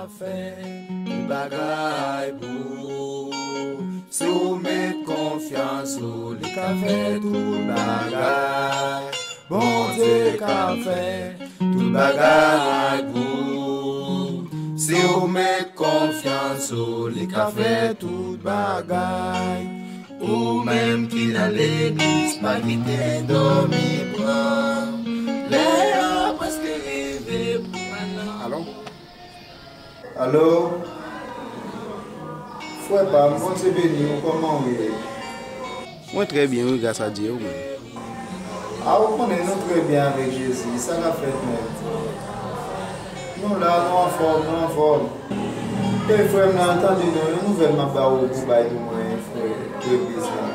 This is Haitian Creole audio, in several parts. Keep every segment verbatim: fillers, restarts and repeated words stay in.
Fè tout bagay pou ou. Si w met konfyans ou, li ka fè tout bagay. Bondye ka fè tout bagay pou ou. Si w met konfyans ou, li ka fè tout bagay. Ou menm ki nan legliz, pa kite dòmi pran. Lè a prèske rive pou mwen nan. Alo? Alo? Frè pa m, Bondye beni w, kòman w ye? Mwen trè byen, wi, gras a Dye, ou menm? A, ou konnen nou trè byen avèk Jezi, sa k ap fèt menm? Nou la, nou anfòm, nou anfòm. E frè m nan, tande non, yon nouvèl m ap ba ou pou bay pou mwen, frè, pou legliz la.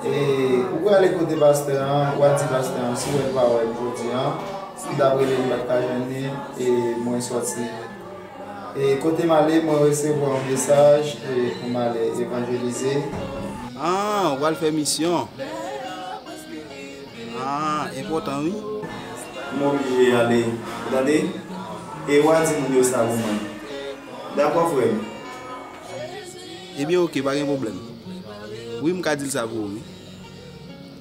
E ou prale kote pastè an, w a di pastè an, si w wè l pa wè l jodi an, si l t ap rele m, m pa t ka jwenn li, e mwen sòti. E kote m ale, mwen resevwa yon mesaj, e pou m ale evanjelize. Ah, ou pral fè misyon. Ah, enpòtan, wi. M oblije ale, ou tande? E w a di moun yo sa pou mwen. Dakò, frè m. Ebyen, oke, pa gen pwoblèm. Wi, m ka di l sa pou ou, wi.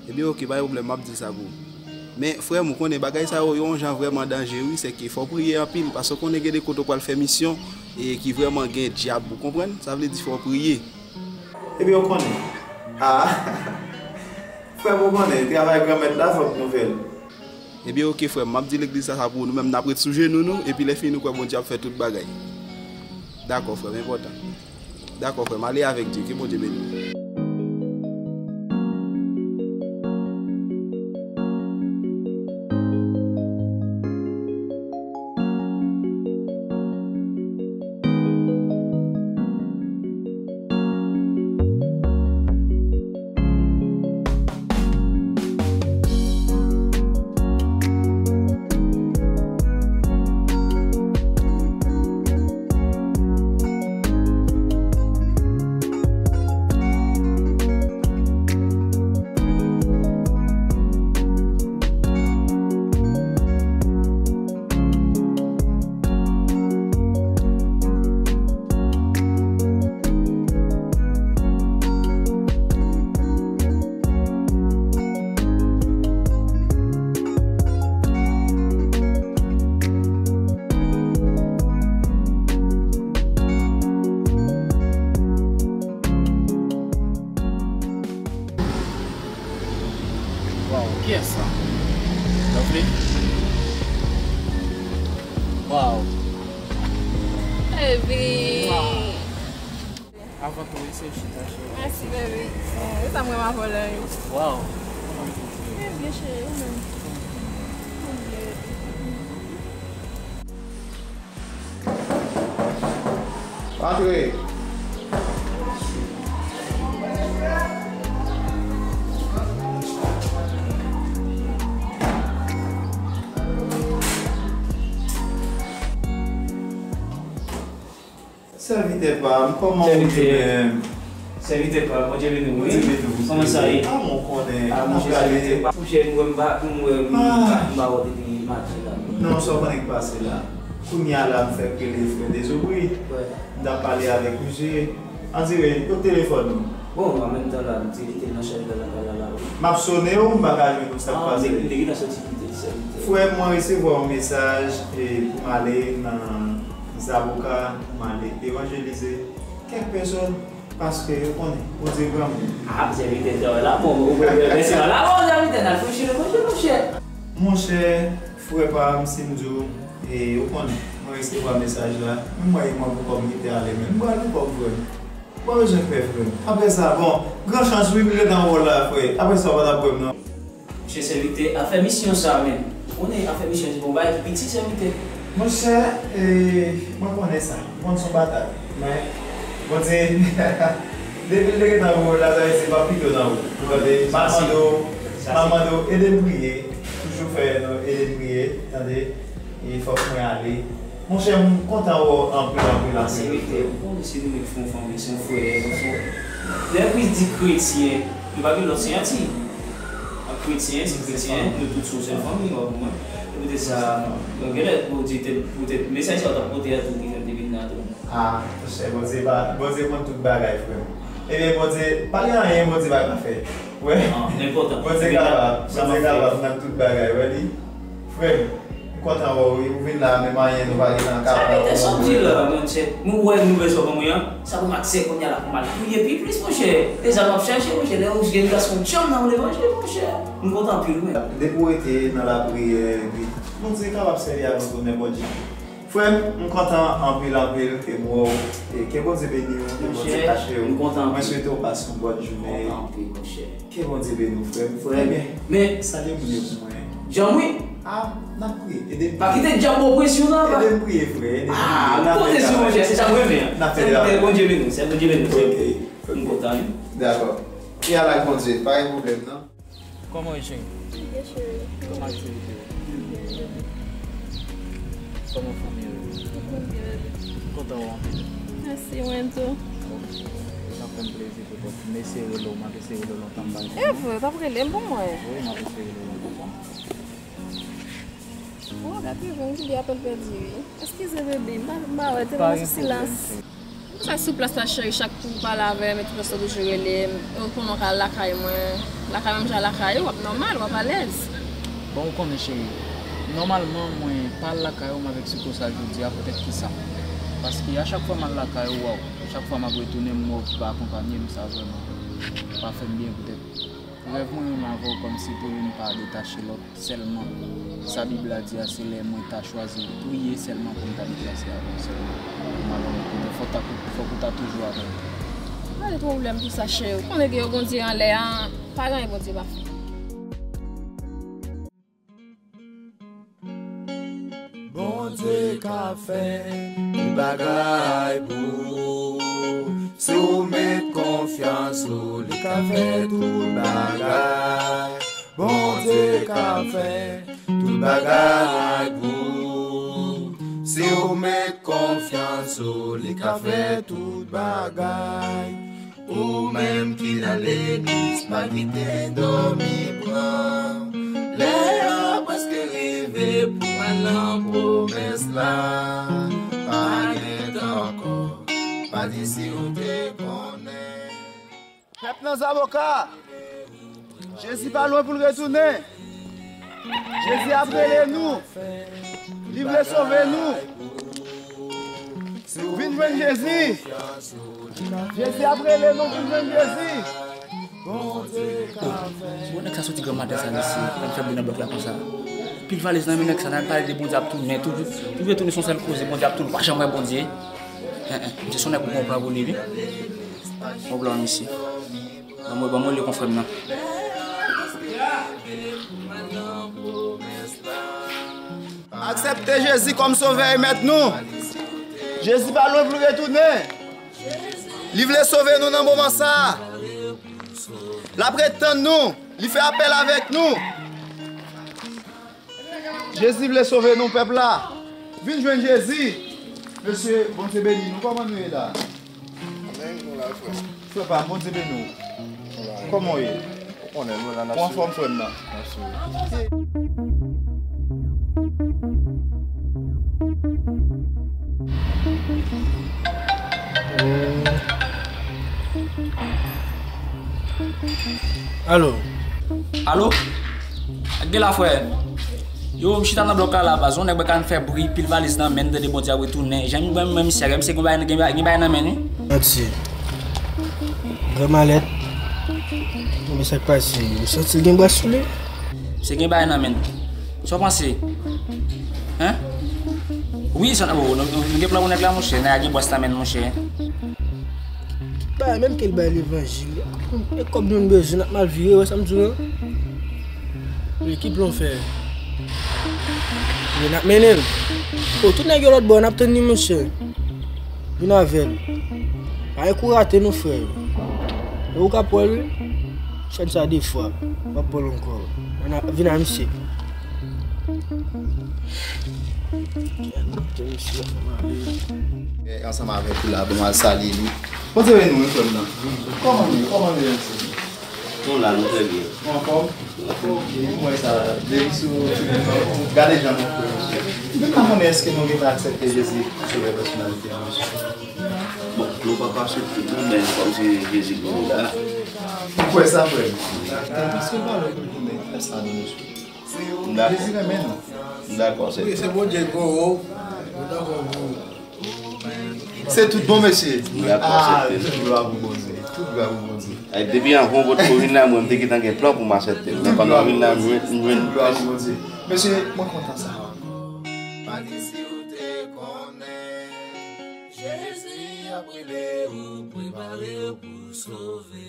Ebyen, oke, pa gen pwoblèm, m ap di l sa pou ou. Men, frè m, ou konnen bagay sa yo, yo yon jan vrèman danje, wi, sèke fò w priye anpil, paske w konnen gen de kote w pral fè misyon, e ki vrèman gen dyab, ou konprann? Sa vle di fò w priye. Ebyen, ou konnen. Ah! Frè m, ou konnen, travay Granmèt la, fòk nou fè l. Ebyen, oke, frè m, m ap di legliz la sa pou ou, nou menm n ap ret sou jenou nou, epi lè fini nou kwè Bondye ap fè tout bagay. Dakò, frè m, enpòtan. Dakò, frè m, ale avèk Dye, ke Bondye beni w. Waw, kiyès sa? Lovely? Waw. Baby. Waw. Avan tou, eseye chita, cheri. Mèsi, baby. Eh, e sa m renmen avè w la, wi. Waw. Mwen byen, cheri, ou menm? Mwen byen. Antre. Sèvitè pa m, kòman ou ye menm? Sèvitè pa m, Bondye beni w, wi. Bondye beni w. Kòman sa ye? Ah, mwen konnen. Ah, monchè, sèvitè pa m, monchè, m wè m pa, m wè m pa wè w depi maten la. Non, sa w konnen k pase la. Kounye a la, m fèk rele frè Dezobri. M t ap pale avèk misye. Andire, kot telefòn ou? Bon, an menm tan la, m te kite l nan chaj la, lakay la, la, wi. M ap sone w, m pa ka jwenn ou, sa k pase? Ah, m te, m te gentan soti pou m te di sèvitè. Frè m, mwen resevwa yon mesaj, e, pou m ale nan Zaboka, pou m ale evanjelize kèk pèsòn, paske yo konnen Bondye granmoun. Ah, sèvitè, travay la bon, ou wè, wè, mèsi la, la bon, sèvitè, n al preche levanjil, monchè. Monchè, frè pa m, si m di w, e, ou konnen, mwen resevwa mesaj la, menm mwen, mwen poko m kite ale, men m pral pou kòb, frè m. Ou pa bezwen pè, frè m. Apre sa, bon, gran chans wi, m ret nan wòl la, frè. Apre sa, ou pa t ap wè m, non. Monchè sèvitè, afè misyon sa menm. Ou konnen afè misyon se pa yon bagay ki piti, sèvitè. Monchè, e, mwen konnen sa. Mwen konn se yon batay. Men, Bondye, depi l te gentan voye w la, sa vle di l p ap kite w nan wout. Ou tande? M ap mande w, m ap mande w ede m priye. Toujou fè nou ede m priye, tande? E fòk mwen ale. Monchè, m kontan wè w anpil, anpil, anpil. Sèvitè, ou konnen se nou menm ki fè yon fanmi, se yon frè, se yon... Lè Kris di kretyen, nou pa gen lòt siyati. Kretyen, se kretyen, nou tout se yon sèl fanmi, w ap konprann. Se sa, non. Donk, genlè, Bondye te, poutèt, mesaj sa w t ap pote a tou ki fè m te vin la tou. Ah, monchè, Bondye pa, Bondye konn tout bagay, frè m. Ebyen, Bondye, pa gen anyen Bondye pa ka fè. Wè. Ah, enpòtan. Bondye kapab, Bondye kapab nan tout bagay, wè li. Frè m, m kontan wè w, wi, ou vin la, menm anyen nou pa gentan kapab. Sa ki te sòti la, monchè. Nou wè nouvèl sa w ban mwen an, sa pou m aksè kounye a la pou m al priye pi plis, monchè. E sa m ap chache, monchè. Lè yon jenn gason djanm nan levanjil, monchè. M kontan anpil, wi. Depi w rete nan lapriyè, epi Bondye kapab sèvi avè w tou, men Bondye. Frè m, m kontan anpil, anpil ke m wè w, e ke Bondye beni w, ke Bondye kache w. Monchè, m kontan anpil. Mwen swete w pase yon bòn jounen. M kontan anpil, monchè. Ke Bondye beni w, frè m. Frè m. Ebyen, men salye moun yo pou mwen. Jan wi. Ah, n ap priye. Ede m priye. Pa kite dyab ba w presyon, non, pa. Ede m priye, frè. Ede m priye. Ah, m konte sou ou, monchè. Se sa m renmen an. N ap fè travay. Bondye beni w, se Bondye beni w. Ok. M kontan, wi. Dakò. Priye al ak Bondye, pa gen pwoblèm, non. Kòman w ye, cheri? Byen, cheri. Kòman aktivite yo? Byen, byen. Kòman fanmi yo ye? Tout moun byen, bebe. M kontan wè w anpil. Mèsi, mwen tou. Ok. Sa fè m plezi poutèt m eseye rele w, m ap eseye rele w lontan, m pa jwenn ou. E vre, w t ap rele m pou mwen. Wi, m ap eseye rele w lontan. Bon, dat rive m ki gen apèl pèdi, wi. Eskize, bebe, m pa, m pa wè, te nan sou silans. Sa sou plas la, cheri, chak kou w pale avè m, e tout lè sa w toujou rele m. E w konnen w ka al lakay mwen. Lakay mwen, m ja lakay ou, w ap nòmal, w ap alèz. Bon, ou konnen, cheri, nòmalman, mwen pa al lakay ou, m avèk sikosa jodi a, poutèt ki sa? Paske a chak fwa m al lakay ou, waw, chak fwa m ap retounen, m wè w ki pa akonpanye m, sa vrèman pa fè m byen, poutèt rèv mwen menm avè w, kòmsi pou youn pa detache lòt. Sèlman, sa Bib la di a, se lè mwen ta chwazi priye sèlman pou m ta deplase avè w sèlman. Pou m al yon lòt kote, fòk ta, fòk ou ta toujou avè m. Pa de pwoblèm pou sa, cheri. Ou konnen gen yon Bondye anlè a, pa gen anyen Bondye pa fè. Bondye ka fè tout bagay pou ou. Si w met konfyans ou, li ka fè tout bagay. Bondye ka fè tout bagay pou ou. Si w met konfyans ou, li ka fè tout bagay. Ou menm ki nan legliz, pa kite dòmi pran. Lè a prèske rive pou al nan pwomès la. Pa gen tan ankò, pa di si w te konnen. Pèp nan Zaboka, Jezi pa lwen pou l retounen. Jezi ap rele nou. Li vle sove nou. Vin jwenn Jezi. Jezi ap rele nou, vin jwenn Jezi. Oh, si bon nèg sa soti granmaten sa, mesye, pou l fè bri nan blòk la konsa. Pil valiz nan men nèg sa, n ap pale de Bondye ap tounen, toujou, toujou tounen se yon sèl koze, Bondye ap tounen, pa janm wè Bondye. Hein, hein, misye se yon nèg ou gon plan pou li, wi. Bon plan, misye. Ban mwen, ban mwen li konfèm nan. Aksepte Jezi kòm Sovè e Mèt nou. Jezi pa lwen pou l retounen. Li vle sove nou nan moman sa a. L ap ret tann nou. Li fè apèl avèk nou. Jezi vle sove nou, pèp la. Vin jwenn Jezi. Mesye, Bondye beni nou. Kòman nou ye la? Amèn, nou la, frè. Frè pa m, Bondye beni w. Nou la. Kòman w ye? Ou konnen, nou la, n ap swiv. Ou anfòm, frè m nan? N ap swiv. Alo. Alo? Ak gen la, frè. Yo, m chita nan blòk la, la, baz. Yon nèg mwen ka fè bri, pil valiz nan men, tande Bondye ap retounen. Jan m wè mwen, misye, misye gen bagay, gen bagay, gen bagay nan men, wi. Manti. Gran malèt. Konbyen sa k pase? M santi l gen bras sou li. Misye gen bagay nan men. Sa w panse? Hein? Wi, sa, oh, nou, nou gen plan pou nèg la, monchè. Nèg la gen bras nan men, monchè. Ki bagay menm ke l bay levanjil? E kòb nou bezwen, n ap mal vire, wè sa m di w lan? Men ki plan w fè? Men n ap mennen l. Oh, tout nèg yo lòt bò, n ap tann li, monchè. Vin avè l. Pa gen kou rate non, frè. E ou k ap wè l, wi. Chèn sa de fwa. W ap pran l ankò. Ann a, vin a misye. Kèt, misye ap mare. E, ansanm avèk ou la, bon, al salye li. Bondye beni w, wi, frè m nan. Kòman nou ye? Kòman nou ye, mesye? Nou la, nou trè byen. Ou anfòm? Ok, m wè sa. Depi sou figi nou, gade jan nou fè, mesye. M pa konnen èske nou gentan aksepte Jezi sou pèsonalite nou, mesye. Bon, nou pap aksepte tou, men kòm se Jezi ki nou la. Ou kwè sa, frè m? Èske valè pou l tounen? Fè sa, non, mesye. M dakò. Jezi renmen nou. M dakò, sè. Wi, se Bondye k voye w. Ou dakò pou Se tout bon, mesye. M dakò, ah, sè. Tout glwa pou Bondye. Tout glwa pou Bondye. Ay, depi anvan w potko vin la, mwen, m te gentan gen plan pou m aksepte l. Men pandan w vin la, m jwenn, m jwenn. Tout glwa pou Bondye. Mesye, mwen kontan sa. Pa di si w te konnen Jezi ap rele ou, prepare w pou sove.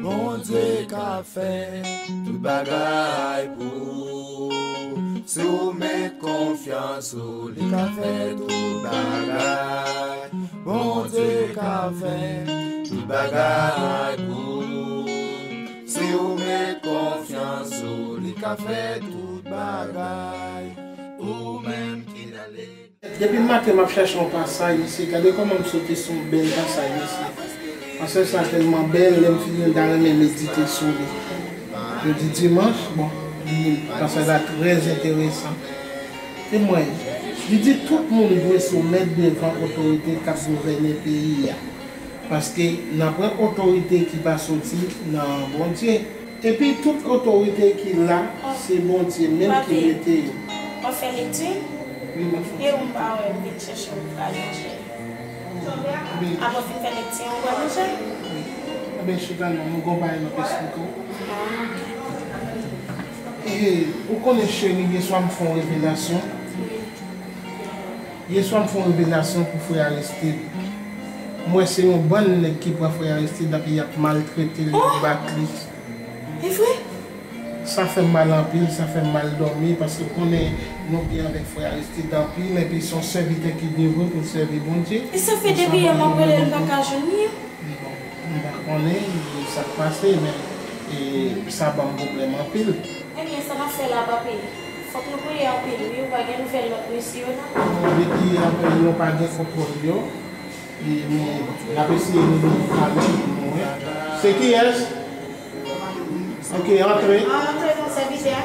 Bondye ka fè tout bagay pou ou. Si w met konfyans ou, li ka fè tout bagay. Bondye ka fè tout bagay pou ou. Si w met konfyans ou, li ka fè tout bagay. Ou menm ki nan Depi maten m ap chache yon pasaj isi. Gade kòman m sote sou yon bèl pasaj isi. Pasaj sa tèlman bèl, lè m fini l, m ta renmen medite sou li. Jodi dimanch, bon, li, pasaj la trè enteresan. Temwayaj. Li di, tout moun dwe soumèt devan otorite k ap gouvène peyi a. Paske n ap wè otorite ki pa soti nan Bondye. Epi tout otorite ki la, se Bondye menm ki mete yo. W ap fè lekti? Wi, m ap fè. E ou m pa wè, m vin chèche w, m pa manje. Wi. Apre w fin fè lekti an, ou pral manje? Wi. Enben, chita non, m gon bagay m ap esplike w. Ah, ok. E, ou konnen, cheri, yèswa m fè yon revelasyon. Wi. Yèswa m fè yon revelasyon pou frè Aristide. M wè se yon bann nèg ki pran frè Aristide epi y ap maltrete l, y ap bat li. E vre? Sa fè m mal anpil, sa fè m mal dòmi, paske konnen nou byen avèk frè Aristide anpil, epi se yon sèvitè ki devwe pou l sèvi Bondye. E sa fè depi yè m ap rele l, m pa ka jwenn li. Bon, m pa konnen sa k pase, men, e, sa ban m pwoblèm anpil. Ebyen, sa n ap fè la, papi? Fòk nou priye anpil, wi, ou pa gen nouvèl lòt mesye yo, non? Bon, depi apre yo pa gen kontwòl yo, e, men, n ap eseye rele yo talè pou nou wè. Se kiyès? Ok, antre. Antre, non, sèvitè.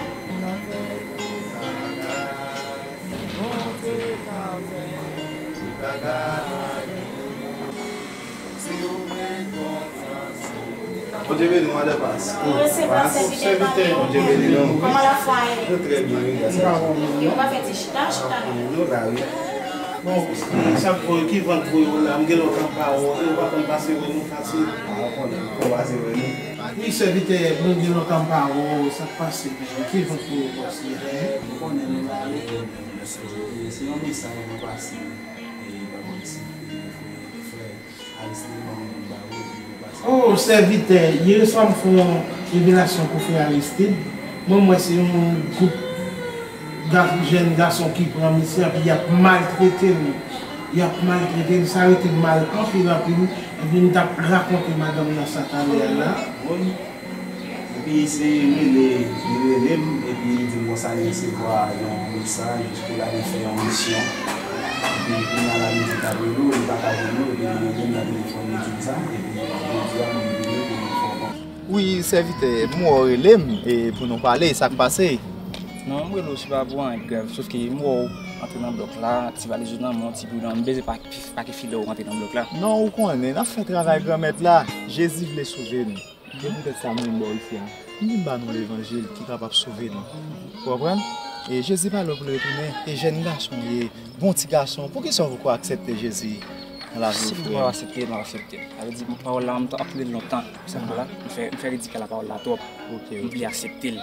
Bondye beni w, Madan Pas. Ou resevwa sèvitè pa w. Bondye beni nou. Kòman lafwa ye? Nou trè byen, wi, gras a Dye. Ou pa fè ti chita, chita non. Nou la, wi. Bon, sa k voye, ki van k voye w la? M gen lontan m pa wè w, ou pa konn pase wè nou fasil. A, ou konnen, ou pase wè nou. Wi, sèvitè, mwen gen lontan m pa wè w, sa k pase menm? Ki van k voye w pase, en? Ou konnen nou la, wi. Se yon mesaj mwen pase, e, ba mwen si, e, frè, frè. Oh, sèvitè, yè swa m fè yon revelasyon pou frè Aristide. Mwen, m wè se yon gwoup ga-, jèn gason ki pran misye, epi y ap maltrete l. Y ap maltrete l, sa rete m mal anpil, anpil. Epi m t ap rakonte madanm nan sa talè a la. Epi se rele, li rele m, epi li di m konsa li resevwa yon mesaj pou l ale fè yon misyon. Epi kounye a la li di l t ap rele w, li pa ka jwenn ou, epi li rele m nan telefòn, li di m sa, epi jodi a mwen vini pou mwen fè w konnen. Wi, sèvitè, m wè w rele m, e, pou nou pale, sa k pase? Non, m rele w, se pa pou anyen grèv, sòf ke m wè w antre nan blòk la, ti valiz ou nan men w, ti bouyon, m bezwen pa, pa ke file w rantre nan blòk la. Non, ou konnen, n ap fè travay Granmèt la, Jezi vle sove nou. Se poutèt sa m vin ba w isi a. M vin ba nou levanjil ki kapab sove nou. Ou konprann? E Jezi pale w pou l retounen. E jèn gason w ye, bon ti gason, poukisa w poko aksepte Jezi nan lavi w, frè m? Si m poko aksepte, m ap aksepte. Sa vle di, pawòl la, m t ap tande l lontan. Se pou sa m fè, m fè redi a pawòl la twòp. Ok, ok. M vle aksepte l.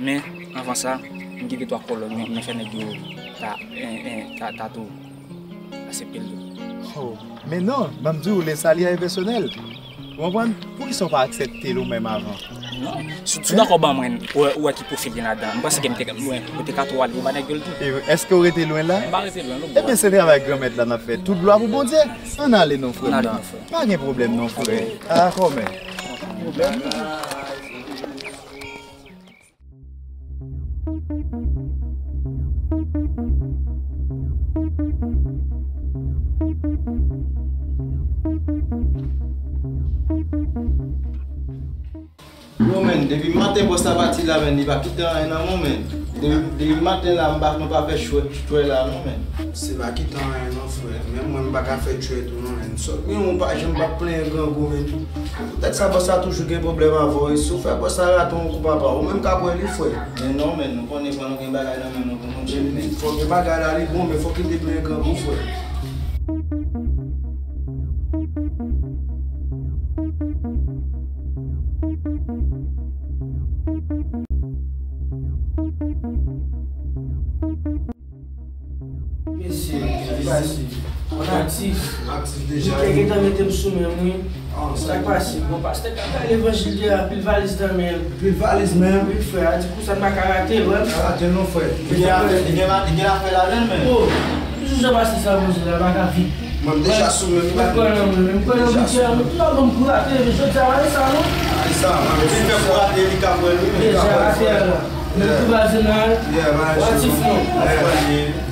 Men, anvan sa, m gen de twa kòlòn, m fè nèg yo ta, en, en, ta, ta tou. Aksepte l tou. Oh, men non, ban m di w, le sali a e pèsonèl. Ou konprann? Poukisa w pa aksepte l ou menm avan? Non, si, si w dakò ban mwen, ou, ou wè ki pwofil gen ladan. M panse ke m te, mwen, ou te ka tou ale, ou ba nèg yo l tou. E èske w rete lwen la? M pa rete lwen, lòt bò. Ebyen, se travay Granmèt la n ap fè. Tout glwa pou Bondye. Ann ale non, frè m nan. Ann ale non, frè. Pa gen pwoblèm non, frè. A, kòmè. Yo, menn, depi maten bòs la pati la, menn, li pa kite anyen nan men w, menn. Depi, depi maten la, m pa, nou pa fè chwè, chwè la, non, menn. Se pa kite anyen, non, frè. Menm mwen, m pa ka fè chwè tou, non, menn. Sòt, men ou pa janm pa plenyen grangou, menn. Poutèt sa, bòs la toujou gen pwoblèm avè w. E si w fè bòs la rate yon kou, papa, ou menm ka pran li, frè. Men non, menn, nou konnen fò nou gen bagay nan men nou pou nou tcheke, menn. Fò gen bagay la, li bon, men fòk li te plenyen grangou, frè. Mesye, ki pase? Mwen aktif. Aktif deja. Bouke gentan mete m sou men m, wi. Ah, sa k pase? Bon, pastè k ap bay levanjil deja, pil valiz nan men l. Pil valiz menm? Wi, frè, a di kou sa n pa ka rate l, wè. Pa rate l non, frè. Li gen afè, li gen la, li gen afè ladan l menm. Oh, toujou jan pastè sa poze la, pa ka vit. Mwen, m deja sou men m. Mwen kwè nan mwen, mwen kwè nan Bondye, mwen tou ap ban m kou rate, men jodi a, pa gen sa, non. Pa gen sa, mwen, depi l fè kou rate, li ka pran li, men li ka pran li, frè. Deja, atè la. Mwen tou baze nan, yeah, baze aktif, non. Yeah.